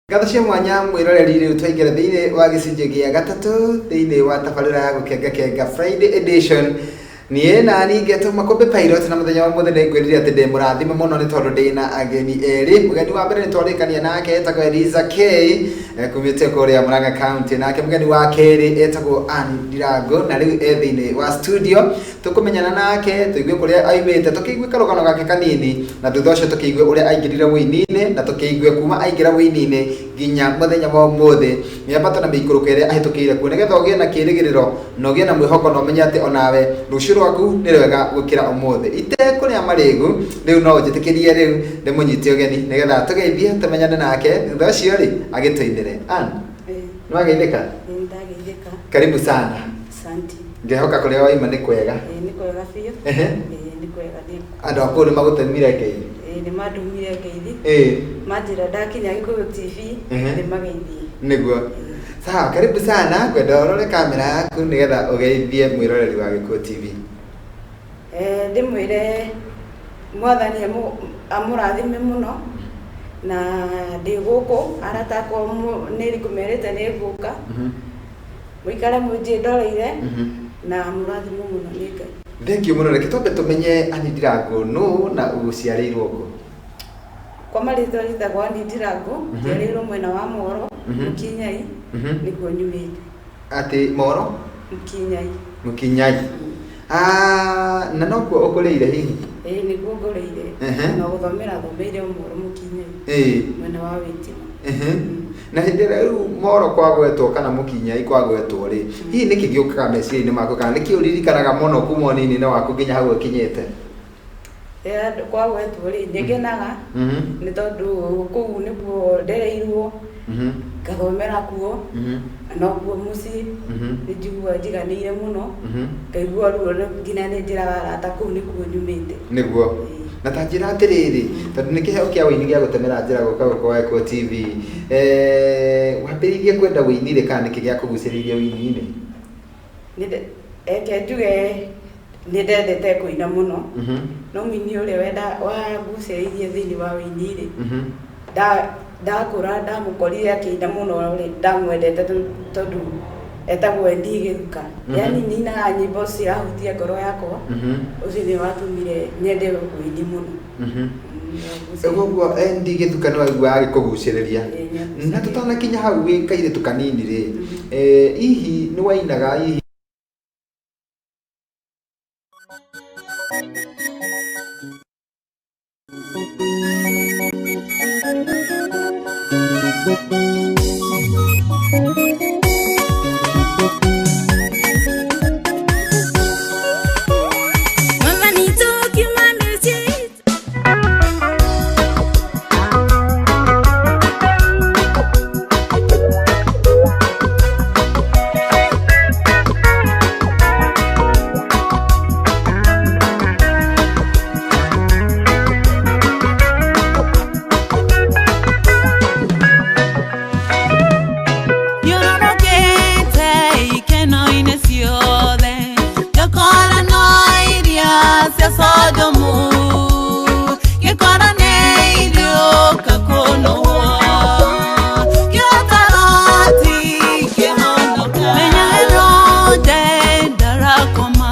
Ngatho cia mwanya mwĩroreri, rĩu twaingĩra thĩinĩ wa gĩcunjĩ gĩa gatatũ thĩinĩ wa tabarĩra ya Gũkengakenga Friday Edition. Niĩ na niĩ ngetwo Makũmbĩ Pilot, na mũthenya wa ũmũthĩ nĩ ngwĩrire atĩ ndĩ mũrathime mũno nĩ tondũ ndĩ na ageni erĩ. Mũgeni wa mbere nĩ twarĩkania nake, etagwo Eliza K, kumĩte kũrĩa Murang'a County, nake mũgeni wa kerĩ etagwo Ann Ndirango, na rĩu e thĩinĩ wa studio. Tũkũmenyana nake, tũigue kũrĩa aimĩte, tũkĩigue karũgano gake kanini, na thutha ũcio tũkĩigue ũrĩa aingĩrire ũini-inĩ, na tũkĩigue kuma aingĩra ũini-inĩ nginya mũthenya wa ũmũthĩ, mĩambato na mĩikũrũko ĩrĩa ahĩtũkĩire kuo, nĩgetha ũgĩe na kĩrĩgĩrĩro na ũgĩe na mwĩhoko na ũmenye atĩ onawe rũciũ rwaku nĩ rwega gũkĩra ũmũthĩ. Itekũrĩa marĩgu, rĩu no ũnjĩtĩkĩrie rĩu ndĩmũnyite ũgeni nĩgetha tũgeithie, tũmenyane nake, thutha ũcio rĩ agĩtũinĩre. Ann, nĩ wageithĩka? Nĩ ndageithĩka. Karibu sana. Asante. Ngehoka kũrĩa waima nĩ kwega. Ĩĩ, nĩ kwega biũ. Ĩĩ, nĩ kwega nĩ. Andũ a kũu nĩ magũtemire ngeithi? Ĩĩ, nĩ mandũmire ngeithi. Manjĩra ndakinya Gĩkũyũ TV nĩ mageithie. Nĩguo. Sawa, karibu sana. Ngwenda ũrore kamera yaku nĩgetha ũgeithie mwĩroreri wa Gĩkũyũ TV. Ndĩmwĩre Mwathani amũrathime mũno, na ndĩ gũkũ arata akwa nĩ ngũmerĩte nĩ ngũka. Mũikare mũnjĩndoreire na mũrathimwo mũno nĩ Ngai. Thank you mũno. Reke twambe tũmenye Ann Ndirango nũ na ũciarĩirwo kũ? Kwa marĩtwa njĩtagwo Ann Ndirango, njiarĩirwo mwena wa Moro, Mũkinyai, nĩkuo nyumĩte. Atĩ Moro? Mũkinyai. Mũkinyai. Ah, na nokuo ũkũrĩire hihi? Ĩĩ, nĩkuo ngũrĩire. Na gũthomera thomeire o Moro Mũkinyai. Mwena wa Wĩtima. Na hĩndĩ ĩrĩa rĩu Moro kwagwetwo kana Mũkinyai kwagwetwo rĩ, hihi nĩkĩ gĩũkaga meciria-inĩ maku kana nĩkĩ ũririkanaga mũno kuma ũnini-inĩ waku nginya hau ũkinyĩte? Rĩrĩa kwagwetwo rĩ, nĩ ngenaga nĩ tondũ kũu nĩkuo ndereirwo, ngathomera kuo, na nokuo mũciĩ, nĩ njiguaga njiganĩire mũno, ngaigua ruo nginya nĩ njĩraga arata kũu nĩkuo nyumĩte. Nĩguo. Na ta njĩra atĩrĩrĩ, tondũ nĩ kĩheo kĩa ũini gĩa gũtemera njĩra gũka gũkũ wa Gĩkũyũ TV, wambĩrĩirie kwenda ũini rĩ kana nĩkĩ gĩakũgucĩrĩirie ũini-inĩ? Reke njuge nĩ ndendete kũina mũno, no mũini ũrĩa wangucĩrĩirie thĩinĩ wa ũini rĩ, ndakũra ndamũkorire akĩina mũno rĩ, ndamwendete tondũ etagwo Eddie Gĩthuka. Yaani nĩainaga nyĩmbo cirahutia ngoro yakwa, ũcio nĩwe watũmire nyende ũini mũno. Koguo Eddie Gĩthuka nĩ waiguaga agĩkũgucĩrĩria. Na tũtanakinya hau wĩ kairĩtu kanini rĩ, hihi nĩ wainaga hihi? Nĩũrorokete ikeno-inĩ ciothe, ngakora no iria cia Sodomu, ngĩkora nĩ iriũka kũnũhwo, ngĩhota Loti ngĩhonoka. Menya Herode ndarakoma,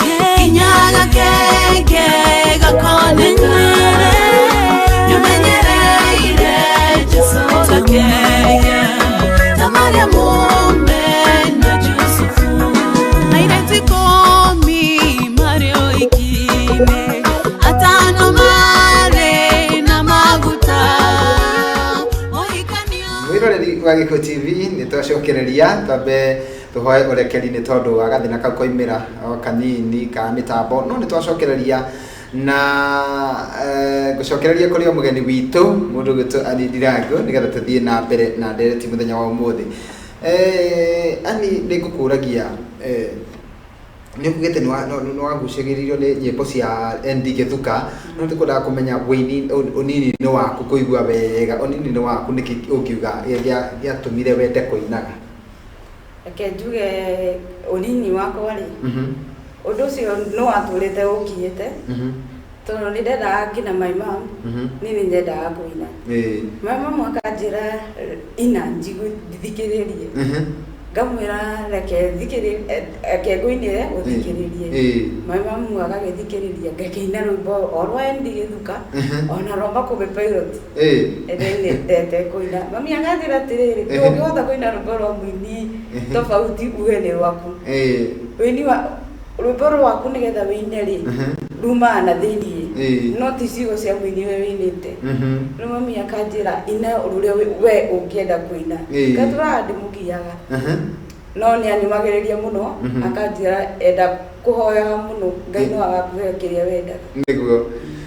kinya gakenge gakoneka, nĩũmenyereire Jesũ gakenge ta Mariamu na Jusufu, airĩtu ikũmi marĩ oiki-inĩ, atano marĩ na maguta, mũhikanio. Mwĩroreri wa Gĩkũyũ TV, nĩ twacokereria twambe tũhoe ũrekeri nĩ tondũ wa gathĩna kau koimĩra o kanini ka mĩtambo, no nĩ twacokereria na ngũcokereria kũrĩ o mũgeni witũ mũndũ ũgwĩtwo Ann Ndirango nĩgetha tũthiĩ na mbere na ndereti mũthenya wa ũmũthĩ. Ann, nĩ ngũkũragia, nĩ ũkugĩte nĩ wagucagĩrĩrio nĩ nyĩmbo cia ND Gĩthuka, no tũkwendaga kũmenya ũini ũnini-inĩ waku, kũigua wega ũnini-inĩ waku nĩkĩ ũngiuga gĩatũmire wende kũinaga? Reke njuge ũnini wakwa rĩ, ũndũ ũcio nĩ watũrĩte ũngiĩte. Tondũ nĩ ndendaga nginya my mom, niĩ nĩ nyendaga kũina. My mom akanjĩra ina njigue thikĩrĩrie. Ngamwĩra reke thikĩrĩrie, reke ngũinĩre ũthikĩrĩrie. My mom agagĩthikĩrĩria ngakĩina rwĩmbo o rwa MD Gĩthuka, ona rwa Makũmbĩ Pilot. Ndendete kũina. Mami akanjĩra atĩrĩrĩ, ndũngĩhota kũina rwĩmbo rwa mũini tofauti uge nĩ rwaku. Ũini wa rwĩmbo rwaku nĩgetha wĩine rĩ, rumaga na thĩiniĩ, no ti ciugo cia mũini ũrĩa wĩinĩte. Rĩu mami akanjĩra ina rũrĩa we ũngĩenda kũina. Ngatũraga ndĩmũgiaga. No nĩ anyũmagĩrĩria mũno, akanjĩra enda kũhoyaga mũno, Ngai no agakũhe kĩrĩa wendaga. Nĩguo.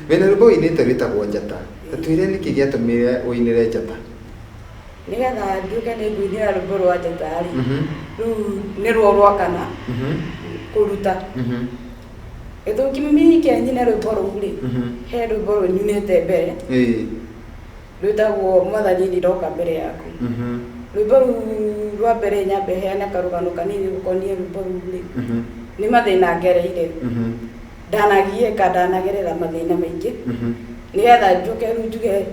Wĩna rwĩmbo wĩinĩte rwĩtagwo Njata. Ta twĩre nĩkĩ gĩatũmire ũinĩre Njata? Nĩgetha nduĩke nĩ ngũinĩra rwĩmbo rwa Njata rĩ, rĩu nĩ ruo rwa kana kũruta. Gĩtũmi kĩa nyine rwĩmbo rũu rĩ, he rwĩmbo nyinĩte mbere, rwĩtagwo Mwathani nĩ ndoka mbere yaku. Rwĩmbo rũu rwa mbere nyambe heane karũgano kanini rũkoniĩ rwĩmbo rũu rĩ, nĩ mathĩna ngereire. Ndanagiĩka, ndanagerera mathĩna maingĩ, nĩgetha njũke rĩu njuge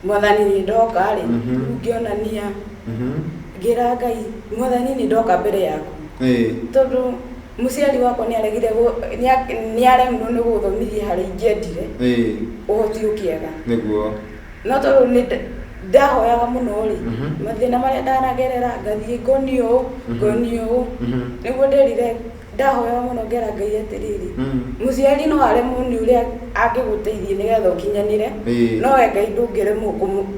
Mwathani nĩ ndoka rĩ, rĩu ngĩonania, ngĩra Ngai, Mwathani nĩ ndoka mbere yaku. Tondũ mũciari wakwa nĩ aregire, nĩ aremirwo nĩ gũthomithia harĩa ingĩendire, ũhoti ũkĩaga. Nĩguo. No tondũ nĩ ndahoyaga mũno rĩ, mathĩna marĩa ndanagerera, ngathiĩ ngonio ũũ, ngonio ũũ, nĩguo nderire ndahoyaga mũno ngera Ngai atĩrĩrĩ, mũciari no aremwo nĩ ũrĩa angĩgũteithia nĩgetha ũkinyanĩre, no we Ngai ndũngĩremwo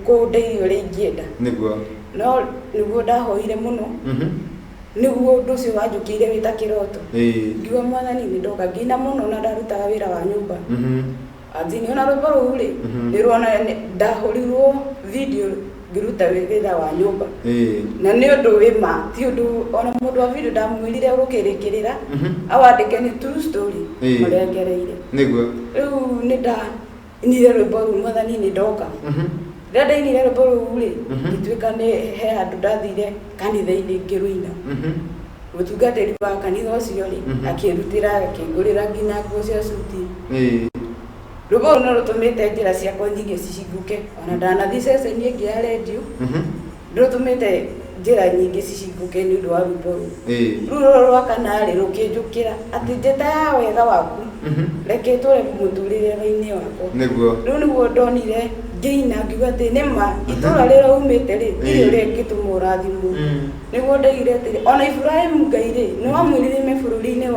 kũndeithia ũrĩa ingĩenda. Nĩguo. No nĩguo ndahoire mũno, nĩguo ũndũ ũcio wanjũkĩire wĩ ta kĩroto. Ngiuga Mwathani nĩ ndoka, ngĩina mũno na ndarutaga wĩra wa nyũmba. Anjini ona rwĩmbo rũu rĩ, nĩ ruona ndahũrirwo video ngĩruta wĩra wa nyũmba. Na nĩ ũndũ wĩ ma, ti ũndũ ona mũndũ wa video ndamwĩrire gũkĩrĩkĩrĩra, awandĩke nĩ true story marĩa ngereire. Nĩguo. Rĩu nĩ ndainire rwĩmbo rũu Mwathani nĩ ndoka. Rĩrĩa ndainire rwĩmbo rũu rĩ, ngĩtuĩka nĩ he handũ ndathire kanitha-inĩ ngĩrũina. Mũtungatĩri wa kanitha ũcio rĩ, akĩndutĩra akĩngũrĩra nginya nguo cia suti. Rwĩmbo rũu nĩ rũtũmĩte njĩra ciakwa nyingĩ cihingũke, ona ndanathiĩ ceceni ĩngĩ ya rendio, nĩ rũtũmĩte njĩra nyingĩ cihingũke nĩ ũndũ wa rwĩmbo rũu. Rĩu rũrũ rwa kana rĩ, rũkĩnjũkĩra atĩ njata ya wega waku, reke ĩtũre mũtũrĩre-inĩ wakwa. Nĩguo. Rĩu nĩguo ndonire ngĩina ngiuga atĩ nĩ ma itũra rĩrĩa umĩte rĩ, ndirĩ ũrĩa ĩngĩtũma ũrathimwo. Nĩguo ndoigire atĩrĩ, o na Iburahimu Ngai rĩ, nĩ wamwĩrire oime bũrũri-inĩ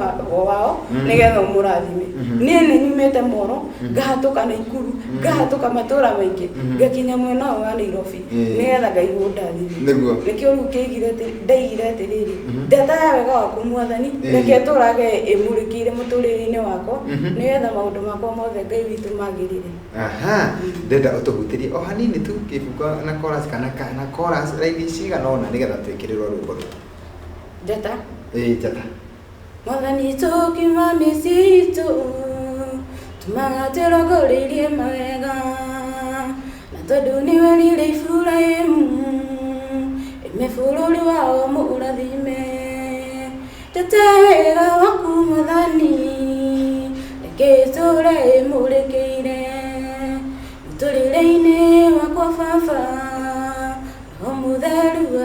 wao nĩgetha ũmũrathime. Niĩ nĩ nyumĩte Moro, ngahatũka Naikuru, ngahatũka matũũra maingĩ, ngakinya mwena ũyũ wa Nairobi, nĩgetha Ngai ũndathime. Nĩguo. Nĩkĩo rĩu kĩigire atĩ, ndaigire atĩrĩrĩ, ndata ya wega waku Mwathani, reke ĩtũũrage ĩmũrĩkĩire mũtũrĩre-inĩ wakwa, nĩgetha maũndũ makwa mothe Ngai witũ magĩrĩre. Aha, ndenda ũtũhutĩrie o hanini tu kĩbungo na chorus kana na chorus raini cigana ũna nĩgetha twĩkĩrĩrwo rwĩmbo rũu. Njata. Ĩĩ njata. Mwathani tũkiuma mĩciĩ itũ, tũmaga twĩrongoreirie mawega, na tondũ nĩwerire Iburahĩmu, ĩme bũrũri wao mũrathime. Njata wega waku Mwathani, reke ĩtũũre ĩmũrĩkĩire mũtũrĩre-inĩ wakwa Baba, Roho Mũtheru.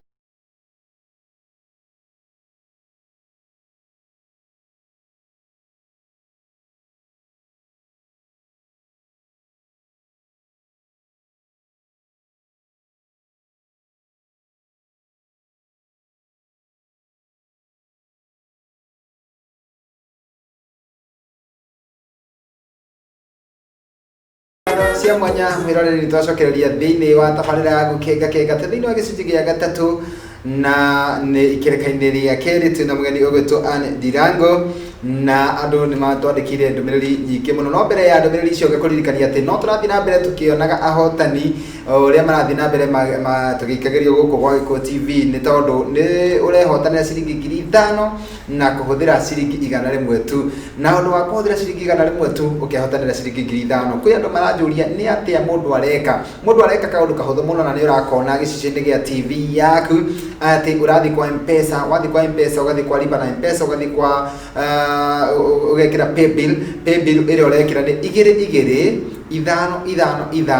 Cia mwanya mwĩroreri nĩ twacokereria thĩinĩ wa tabarĩra ya gũkenga kenga ta thĩinĩ wa gĩcunjĩ gĩa gatatũ na nĩ ikereka-inĩ rĩa kerĩ twĩna mũgeni ũgwĩtwo Ann Ndirango na andũ nĩ matwandĩkĩire ndũmĩrĩri nyingĩ mũno no mbere ya ndũmĩrĩri icio ngakũririkania atĩ no tũrathiĩ na mbere tũkĩonaga ahotani ũrĩa marathiĩ na mbere tũgĩikagĩrio gũkũ gwa Gĩkũyũ TV nĩ tondũ nĩ ũrehotanĩra ciringi 5,000 na kũhũthĩra ciringi 100 tu na ũndũ wa kũhũthĩra ciringi 100 tu ũkehotanĩra ciringi 5,000. Kwĩ andũ maranjũria nĩ atĩa mũndũ areka. Mũndũ areka kaũndũ kahũthũ mũno na nĩ ũrakona gĩcicio-inĩ gĩa TV yaku atĩ ũrathiĩ kwa M-Pesa, wathiĩ kwa M-Pesa ũgathiĩ kwa lipa na M-Pesa ũgathiĩ kwa Ũgekĩra paybill. Paybill ĩrĩa ũrekĩra nĩ 2 2 5 5 5 8, 2 2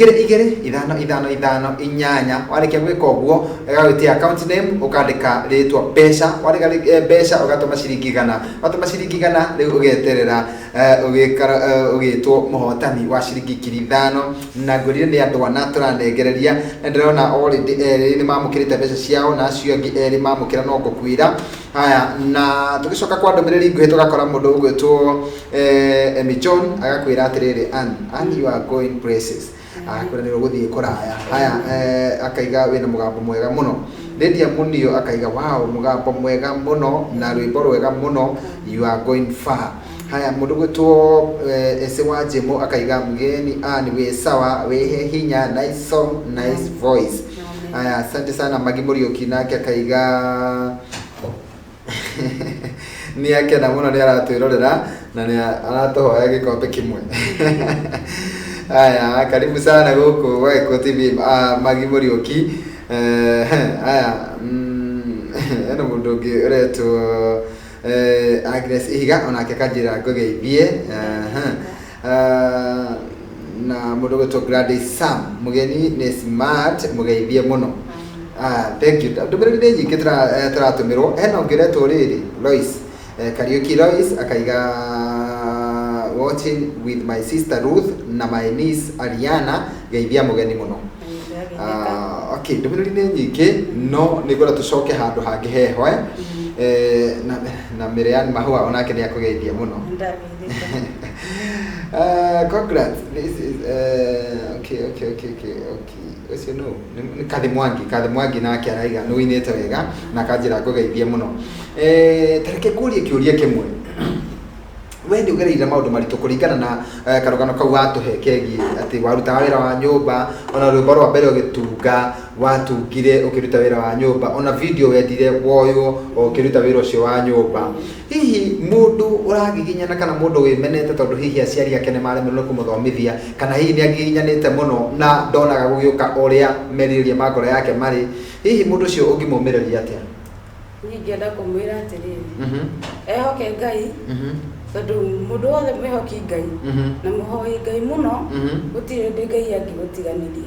5 5 5 8. Warĩkia gwĩka ũguo, ĩgagwĩtia account name, ũkandĩka rĩtwa mbeca. Wandĩka mbeca, ũgatũma ciringi 100. Watũma ciringi 100, rĩu ũgeterera ũgĩkara ũgĩtwo mũhotani wa ciringi 5,000. Na ngwĩrire nĩ andũ ana tũranengereria, na ndĩrona already erĩ nĩ mamũkĩrĩte mbeca ciao, na acio angĩ erĩ mamũkĩra no ngũkwĩra. Haya, na tũgĩcoka kwa ndũmĩrĩri nguhĩ, tũgakora mũndũ ũgwĩtwo Emmy John agakwĩra atĩrĩrĩ, "Ann, Ann, you are going places." Agakwĩra nĩ ũgũthiĩ kũraya. Haya, akaiga wĩna mũgambo mwega mũno. Lydia Munio akaiga, "Wow, mũgambo mwega mũno na rwĩmbo rwega mũno, you are going far." Haya, mũndũ gwĩtwo Ese wa Jemo akaiga, "Mgeni Ann, wĩ sawa, wĩhe hinya, nice song, nice voice." Haya, asante sana. Magi Mũriũki nake akaiga nĩ akena mũno nĩ aratwĩrorera na nĩ aratũhoya gĩkombe kĩmwe. Haya, karibu sana gũkũ gwa Gĩkũyũ TV, Magi Mũriũki. Haya, hena mũndũ ũngĩ ũretwo Agnes Ihiga, onake akanjĩra ngũgeithie. Ah, na mũndũ ũgwĩtwo Gladys Sam, "Mũgeni nĩ smart, mũgeithie mũno." Ah, thank you. Ndũmĩrĩri nĩ nyingĩ tũratũmĩrwo. Hena ũngĩ ũretwo rĩrĩ Lois, Kariuki Lois akaiga, "Watching with my sister Ruth na my niece Ariana, geithia mũgeni mũno." Ah, okay, ndũmĩrĩri nĩ nyingĩ, no nĩ ngwenda tũcoke handũ hangĩ heho, eh? Na Miriam Mahua onake nĩ akũgeithia mũno. Ndageithĩka. Congrats. This is okay. Ũcio no nĩ Kathi Mwangi. Kathi Mwangi nake araiga nĩ ũinĩte wega na akanjĩra ngũgeithie mũno. Ta reke ngũrie kĩũria kĩmwe. We nĩ ũgereire maũndũ maritũ kũringana na karũgano kau watũhe kegiĩ atĩ warutaga wĩra wa nyũmba, ona rwĩmbo rwa mbere ũgĩtunga watungire ũkĩruta wĩra wa nyũmba, ona video wendire woywo ũkĩruta wĩra ũcio wa nyũmba. Hihi mũndũ ũragiginyana kana mũndũ wĩmenete tondũ hihi aciari ake nĩ maremirwo nĩ kũmũthomithia, kana hihi nĩ agiginyanĩte mũno na ndonaga gũgĩũka ũrĩa merirĩria ma ngoro yake marĩ, hihi mũndũ ũcio ũngĩmũmĩrĩria atĩa? Niĩ ingĩenda kũmwĩra atĩrĩrĩ, ehoke Ngai, tondũ mũndũ wothe mwĩhoki Ngai na mũhoi Ngai mũno, gũtirĩ hĩndĩ Ngai angĩgũtiganĩria.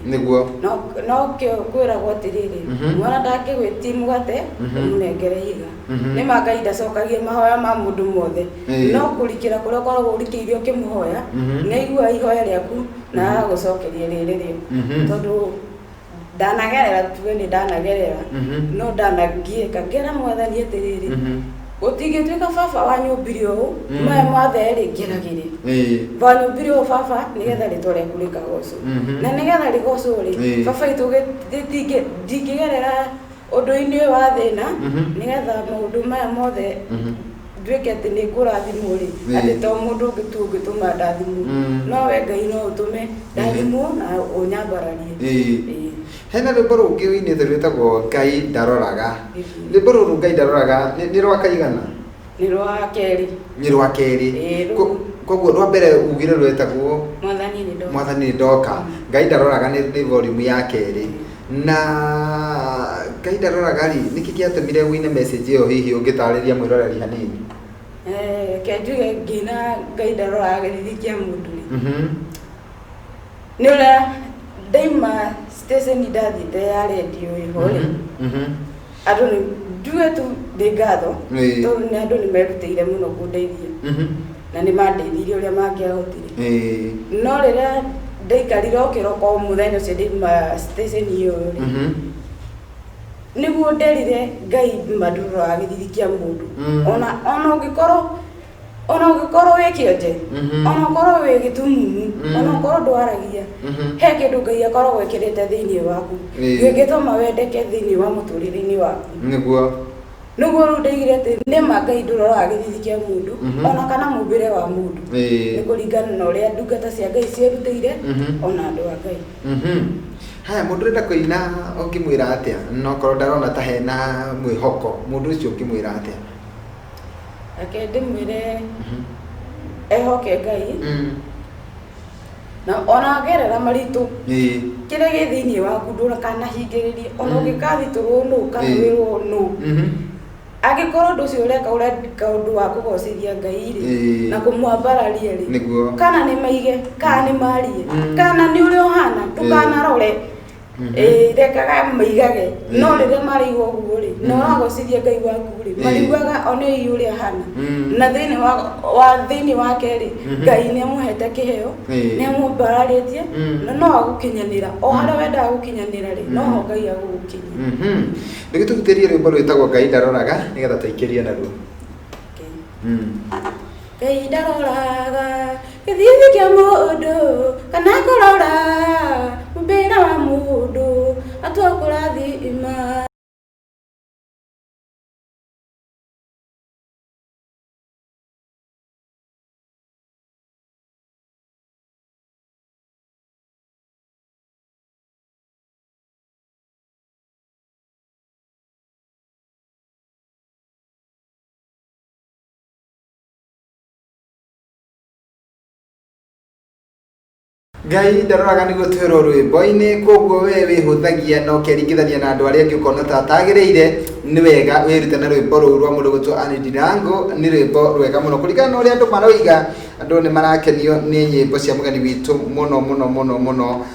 No kĩo kwĩragwo atĩrĩrĩ, mwana ndangĩgwĩtia mũgate ũmũnengere ihiga. Nĩma Ngai ndacokagia mahoya ma mũndũ mothe, no kũrikĩra kũrĩa ũkoragwo ũrikĩire ũkĩmũhoya, nĩ aiguaga ihoya rĩaku na agagũcokeria rĩrĩ rĩo. Tondũ ndanagerera, tuge nĩ ndanagerera, no ndanagiĩka ngera Mwathani atĩrĩrĩ, gũtingĩtuĩka baba wanyũmbire ũũ, maya mothe rĩ ngeragĩre. Wanyũmbire ũũ baba nĩgetha rĩtwa rĩaku rĩkagocwo, na nĩgetha rĩgocwo rĩ, baba itũ ndingĩgerera ũndũ-inĩ ũyũ wa thĩna, nĩgetha maũndũ maya mothe nduĩke atĩ nĩ ngũrathimwo rĩ, atĩ to mũndũ ũngĩ tu ũngĩtũma ndathimwo, no we Ngai no ũtũme ndathimwo na ũnyambararie. Ĩĩ. Hena rwĩmbo rũngĩ ũinĩte rwĩtagwo "Ngai Ndaroraga". Rwĩmbo rũrũ "Ngai Ndaroraga" nĩ rwa kaigana? Nĩ rwa kerĩ. Nĩ rwa kerĩ. Ĩĩ, Koguo rwa mbere ugire rwetagwo "Mwathani nĩ Ndoka". "Mwathani nĩ Ndoka". "Ngai Ndaroraga" nĩ volume ya kerĩ. Na "Ngai Ndaroraga" rĩ, nĩkĩ gĩatũmire ũine message ĩyo, hihi ũngĩtarĩria mwĩroreri hanini? Reke njuge ngĩina "Ngai Ndaroraga gĩthithi kĩa mũndũ" rĩ, nĩ ũrĩa ndaima station ndathiĩte ya rendio ĩho rĩ, andũ nĩ njuge tu nĩ ngatho, tondũ nĩ andũ nĩ merutĩire mũno kũndeithia, na nĩ mandeithirie ũrĩa mangĩahotire. No rĩrĩa ndaikarire o kĩroko o mũthenya ũcio ndaima station ĩyo rĩ, nĩguo nderire Ngai ma ndũroraga gĩthithi kĩa mũndũ. Ona ũngĩkorwo wĩ kĩonje, ona ũkorwo wĩ gĩtumumu, ona ũkorwo ndwaragia, he kĩndũ Ngai akoragwo ĩkĩrĩte thĩinĩ waku gĩngĩtũma wendeke thĩinĩ wa mũtũrĩre-inĩ waku. Nĩguo rĩu ndaigire atĩ nĩma Ngai ndũroraga gĩthithi kĩa mũndũ, ona kana mũmbĩre wa mũndũ. Nĩ kũringana na ũrĩa ndungata cia Ngai ciĩrutĩire, ona andũ a Ngai. Haya, mũndũ ũrenda kũina ũngĩmwĩra atĩa? No korwo ndarona ta hena mwĩhoko, mũndũ ũcio ũngĩmwĩra atĩa? Reke ndĩmwĩre ehoke Ngai, na ona agerera maritũ, kĩrĩa gĩ thĩinĩ waku ndũkanahingĩrĩrie, ona ũngĩkathitũrwo nũ kana wĩrwo nũ. Angĩkorwo ũndũ ũcio ũreka ũreka ũndũ wa kũgocithia Ngai rĩ, na kũmwambararia rĩ, Nĩguo. kana nĩ maige, kana nĩ marie, kana nĩ ũrĩa ũhana, ndũkanarore. Ĩĩ, rekaga maigage. No rĩrĩa maraigua ũguo rĩ, na ũragocithia Ngai waku rĩ, mariguaga one ii ũrĩa ahana. Na thĩinĩ wa wa thĩinĩ wake rĩ, Ngai nĩ amũhete kĩheo, nĩ amwambararĩtie, na no agũkinyanĩra. O harĩa wendaga gũkinyanĩra rĩ, noho Ngai agũgũkinyia. Ndũgĩtũrutĩrie rwĩmbo rwĩtagwo Ngai ndaroraga nĩgetha tũikĩrie naruo. Okay. Ngai ndaroraga gĩthithi kĩa mũndũ kana kũrora mũmbĩre wa mũndũ atua kũrathima. Ngai ndaroraga nĩguo twĩrwo rwĩmbo-inĩ, koguo we wĩhũthagia na ũkeringithania na andũ arĩa angĩ ũkona ta atagĩrĩire, nĩ wega wĩrute na rwĩmbo rũu rwa mũndũ gwĩtwo Anne Ndirango, nĩ rwĩmbo rwega mũno kũringana na ũrĩa andũ maroiga, andũ nĩ marakenio nĩ nyĩmbo cia mũgeni witũ mũno mũno mũno mũno.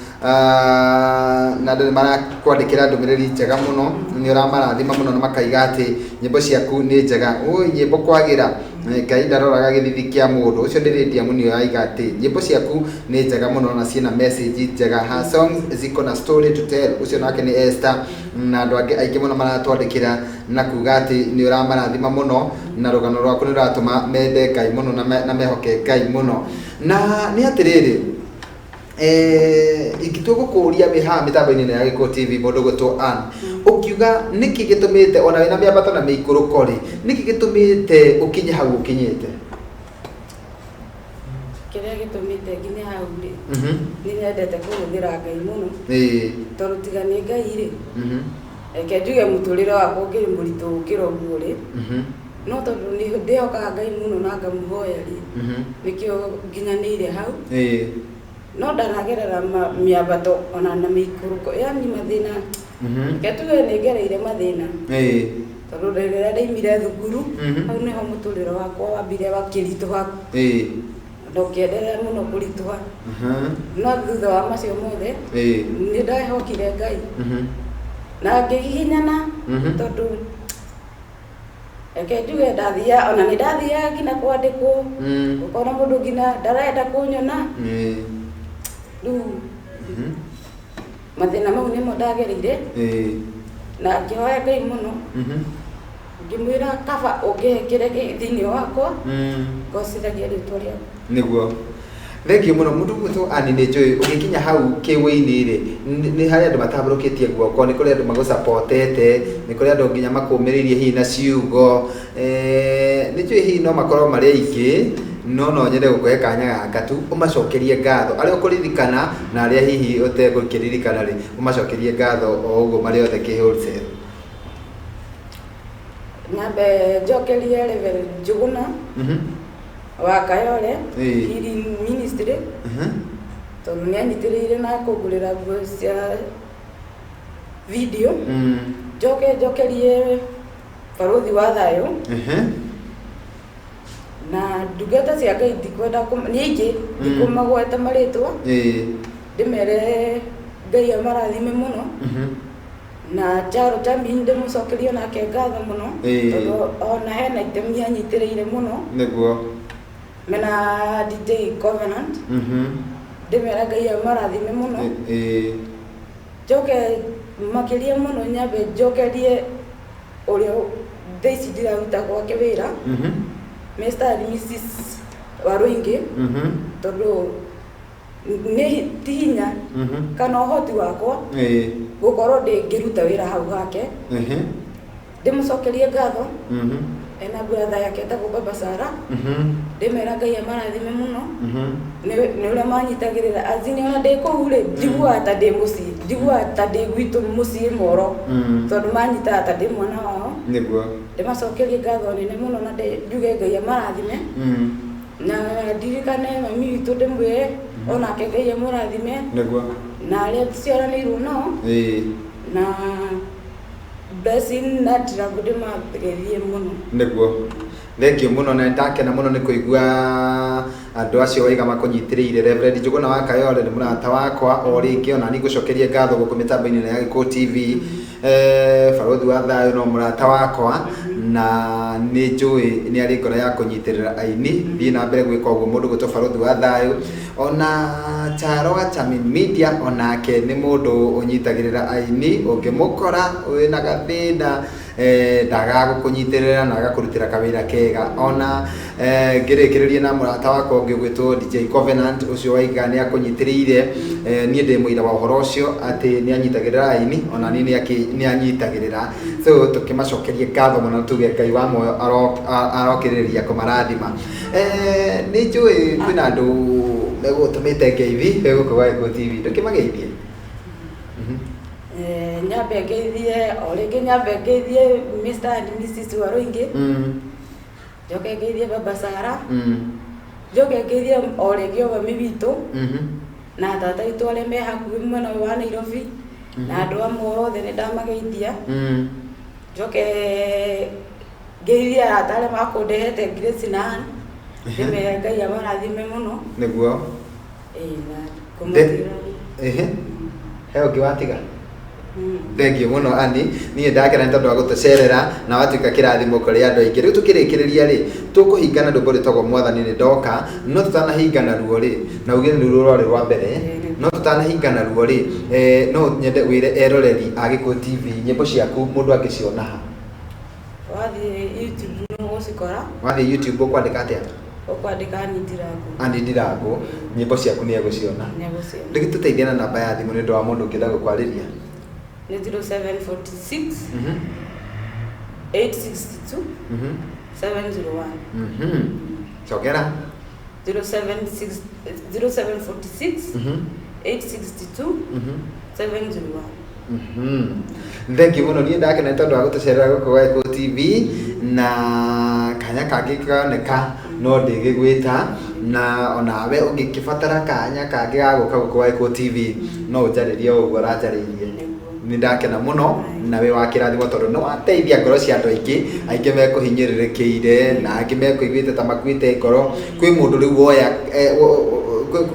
Na andũ nĩ marakwandĩkĩra ndũmĩrĩri njega mũno, nĩ ũramarathima mũno na makaiga atĩ nyĩmbo ciaku nĩ njega. Ũĩ nyĩmbo kwagĩra, Ngai ndaroraga gĩthithi kĩa mũndũ, ũcio nĩ Lydia Munio yaiga atĩ nyĩmbo ciaku nĩ njega mũno na ciĩna message njega. Her songs ziko na story to tell. Ũcio nake nĩ Esther na andũ angĩ aingĩ mũno maratwandĩkĩra na kuga atĩ nĩ ũramarathima mũno na rũgano rwaku nĩ rũratũma mende Ngai mũno na mehoke Ngai mũno. Na nĩ atĩrĩrĩ, ingĩtua gũkũria wĩ haha mĩtambo-inĩ ĩno ya Gĩkũyũ TV mũndũ ũgwĩtwo Ann, ũkiuga nĩkĩ gĩtũmĩte ona wĩna mĩambato na mĩikũrũko rĩ, nĩkĩ gĩtũmĩte ũkinye hau ũkinyĩte? Kĩrĩa gĩtũmĩte nginye hau rĩ, nĩ nyendete kũhũthĩra Ngai mũno, tondũ tiga nĩ Ngai rĩ, reke njuge mũtũrĩre wakwa ũngĩrĩ mũritũ gũkĩra ũguo rĩ, no tondũ nĩ ndĩhokaga Ngai mũno na ngamũhoya rĩ, nĩkĩo nginyanĩire hau. No ndanagerera mĩambato ona na mĩikũrũko, yani mathĩna, reke tuge nĩ ngereire mathĩna, tondũ rĩrĩa ndaimire thukuru, hau nĩho mũtũrĩre wakwa wambire wakĩritũha, na ũkĩenderea mũno kũritũha. No thutha wa macio mothe, nĩ ndehokire Ngai na ngĩgiginyana, tondũ reke njuge ndathiaga, ona nĩ ndathiaga nginya kwandĩkwo, ũkona mũndũ nginya ndarenda kũnyona. Rĩu mathĩna mau nĩmo ndagereire, na ngĩhoya Ngai mũno, ngĩmwĩra kaba ũngĩhe kĩrĩa kĩ thĩinĩ wakwa, ngocithagia rĩtwa rĩaku. Nĩguo. Thengiũ mũno mũndũ ũgwĩtwo Ann, nĩ njũĩ ũgĩkinya hau kĩwĩinĩ rĩ, nĩ harĩ andũ matambũrũkĩtie guoko, nĩ kũrĩ andũ magũcapotete, nĩ kũrĩ andũ nginya makũmĩrĩirie hihi na ciugo. Nĩ njũĩ hihi no makorwo marĩ aingĩ, no no nyende gũkũhe kanya gaka tu ũmacokerie ngatho, arĩa ũkũririkana na arĩa hihi ũtegũkĩririkana rĩ, ũmacokerie ngatho o ũguo marĩ othe kĩ wholesale. Nyambe njokerie Reverend Njũgũna wa Kayole Healing Ministry, tondũ nĩ anyitĩrĩire na kũngũrĩra nguo cia video. Njoke njokerie Barũthi wa Thayũ na ndungata cia Ngai, ndikwenda nĩ aingĩ, ndikũmagweta marĩtwa, ndĩmere Ngai amarathime mũno. Na Charo Chamin ndĩmũcokerie nake ngatho mũno, tondũ ona hena itemi anyitĩrĩire mũno. Mena DJ Covenant, ndĩmera Ngai amarathime mũno. Njoke makĩria mũno nyambe njokerie ũrĩa thaa ici ndĩraruta gwake wĩra, Mr and Mrs Warũingĩ, tondũ nĩ ti hinya kana ũhoti wakwa gũkorwo ndĩ ngĩruta wĩra hau hake. Ndĩmũcokerie ngatho ena brother yake etagwo Baba Sara, ndĩmera Ngai amarathime mũno nĩ ũrĩa manyitagĩrĩra azini. Ona ndĩ kũu rĩ, njiguaga ta ndĩ mũciĩ, njiguaga ta ndĩ gwitũ mũciĩ moro, tondũ manyitaga ta ndĩ mwana wao. Ndĩmacokerie ngatho nene mũno na njuge Ngai amarathime. Na ndirikane mami witũ, ndĩmwĩre onake Ngai amũrathime, na arĩa tũciaranĩirwo nao, na Blessing na Ndirangu ndĩmageithie mũno. Nĩguo, thengiũ mũno, na nĩndakena mũno nĩ kũigua andũ acio waiga makũnyitĩrĩire. Reverend Njũgũna wa Kayole nĩ mũrata wakwa o rĩngĩ, ona niĩ ngũcokerie ngatho gũkũ mĩtambo-inĩ ĩno ya Gĩkũyũ TV. Barũthi wa thayũ no mũrata wakwa, na nĩ njũĩ nĩ arĩ ngoro ya kũnyitĩrĩra aini. Thiĩ na mbere gwĩka ũguo mũndũ gwĩtwo barũthi wa thayũ. Ona Charo wa Chamin Media onake nĩ mũndũ ũnyitagĩrĩra aini, ũngĩmũkora wĩna gathĩna ndagaga gũkũnyitĩrĩra na agakũrutĩra kawĩra kega. Ona ngĩrĩkĩrĩria na mũrata wakwa ũngĩ ũgwĩtwo DJ Covenant, ũcio waiga nĩ akũnyitĩrĩire. Niĩ ndĩ mũira wa ũhoro ũcio atĩ nĩ anyitagĩrĩra aini, ona niĩ nĩ anyitagĩrĩra. So tũkĩmacokerie ngatho mũno, tuge Ngai wa muoyo arokĩrĩrĩria kũmarathima. Nĩ njũĩ kwĩna andũ megũtũmĩte ngeithi gũkũ gwa Gĩkũyũ TV, ndũkĩmageithie? Nyambe ngeithie o rĩngĩ, nyambe ngeithie Mr and Mrs Waruingi, njoke ngeithie Baba Sara, njoke ngeithie o rĩngĩ o mami witũ na tata witũ arĩa me hakuhĩ mwena ũyũ wa Nairobi, na andũ amwe othe nĩ ndamageithia. Njoke ngeithie arata arĩa makũndehete, Grace na Ann, ndĩmere Ngai amarathime mũno. Nĩguo. Ĩĩ, na kũmatigĩra. Ehe, he ũngĩ watiga? Thengiũ mũno Ani, niĩ ndakena nĩ tondũ wa gũtũcerera na watuĩka kĩrathimo kũrĩ andũ aingĩ. Rĩu tũkĩrĩkĩrĩria rĩ, tũkũhingana rwĩmbo rwĩtagwo Mwathani nĩ ndoka, no tũtanahingana ruo rĩ, na uge nĩ ruo rwarĩ rwa mbere, no tũtanahingana ruo rĩ, no nyende wĩre eroreri a Gĩkũyũ TV nyĩmbo ciaku mũndũ angĩciona ha? Wathiĩ YouTube nĩ ũgũcikora. Wathiĩ YouTube ũkwandĩka atĩa? Ũkwandĩka Ann Ndirangu. Ann Ndirangu, nyĩmbo ciaku nĩ egũciona. Nĩ egũciona. Ndũgĩtũteithie na namba ya thimũ nĩ ũndũ wa mũndũ ũngĩenda gũkwarĩria. Nĩ 0746 862 701. Cokera. 076 0746 862 701. Thengiũ mũno, niĩ ndakena nĩ tondũ wa gũtũcerera gũkũ gwa Gĩkũyũ TV, na kanya kangĩ koneka no ndĩgĩgwĩta, na onawe ũngĩkĩbatara kanya kangĩ ga gũka gũkũ gwa Gĩkũyũ TV no ũnjarĩrie o ũguo ũranjarĩirie. Nĩ ndakena mũno na wĩ wa kĩrathimo tondũ nĩ wateithia ngoro cia andũ aingĩ, aingĩ mekũhinyĩrĩrĩkĩire na angĩ mekũiguĩte ta makuĩte ngoro. Kwĩ mũndũ rĩu woya,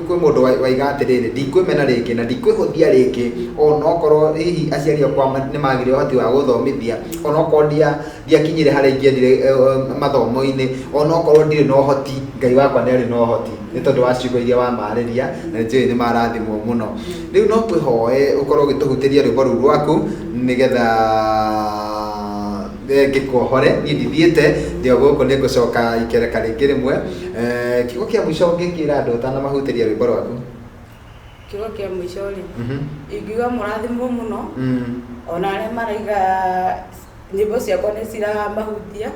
kwĩ mũndũ waiga atĩrĩrĩ, ndikwĩmena rĩngĩ na ndikwĩhũthia rĩngĩ, onokorwo hihi aciari akwa nĩ magire ũhoti wa gũthomithia, onokorwo ndiakinyire harĩa ingĩendire mathomo-inĩ, onokorwo ndirĩ na ũhoti, Ngai wakwa nĩ arĩ na ũhoti, nĩ tondũ wa ciugo iria wamarĩria, na nĩ njũĩ nĩ marathimwo mũno. Rĩu no twĩhoe ũkorwo ũgĩtũhutĩria rwĩmbo rũu rwaku nĩgetha ngĩkuohore. Niĩ ndithiĩte, ndĩ o gũkũ, nĩ ngũcoka ikereka rĩngĩ rĩmwe. Kiugo kĩa mũico ũngĩkĩra andũ ũtanamahutĩria rwĩmbo rwaku? Kiugo kĩa mũico rĩ, ingiuga mũrathimwo mũno, ona arĩa maraiga nyĩmbo ciakwa nĩ ciramahutia,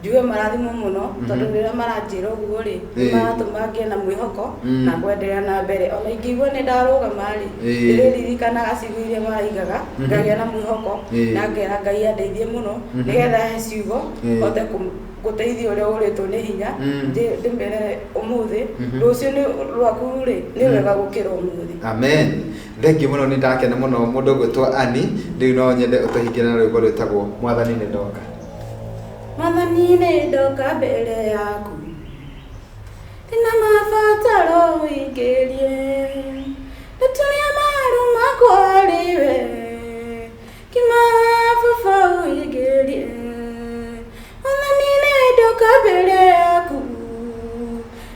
njuge marathimwo mũno, tondũ rĩrĩa maranjĩra ũguo rĩ, nĩ maratũma ngĩe na mwĩhoko na kwenderea na mbere. Ona ingĩigua nĩ ndarũgama rĩ, ndĩrĩririkanaga ciugo iria maraigaga, ngagĩa na mwĩhoko na ngera Ngai andeithie mũno nĩgetha he ciugo hote gũteithia ũrĩa ũrĩtwo nĩ hinya, ndĩmere ũmũthĩ rũciũ nĩ rwaku rĩ, nĩ wega gũkĩra ũmũthĩ. Amen. Thengiũ mũno, nĩ ndakena mũno mũndũ ũgwĩtwo Ani. Rĩu no nyende ũtũhingĩre na rwĩmbo rwĩtagwo Mwathani nĩ ndoka. Mwathani nĩ ndoka mbere yaku, ndĩna mabataro ũingĩrie, ndũtũria maru makwa harĩ we, kima baba ũingĩrie. Mwathani nĩ ndoka mbere yaku,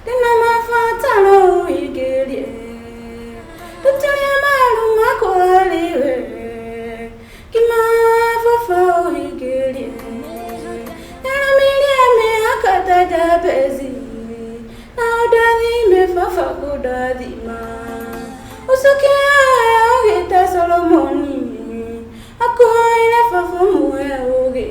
ndĩna mabataro ũingĩrie, ndũtũria maru makwa harĩ we, kima baba ũingĩrie. Ndaramirie mĩaka ta Jabezi, na ũndathime baba kũndathima, ũcoke oe ũgĩ ta Solomoni, akũhoire baba muoe ũgĩ.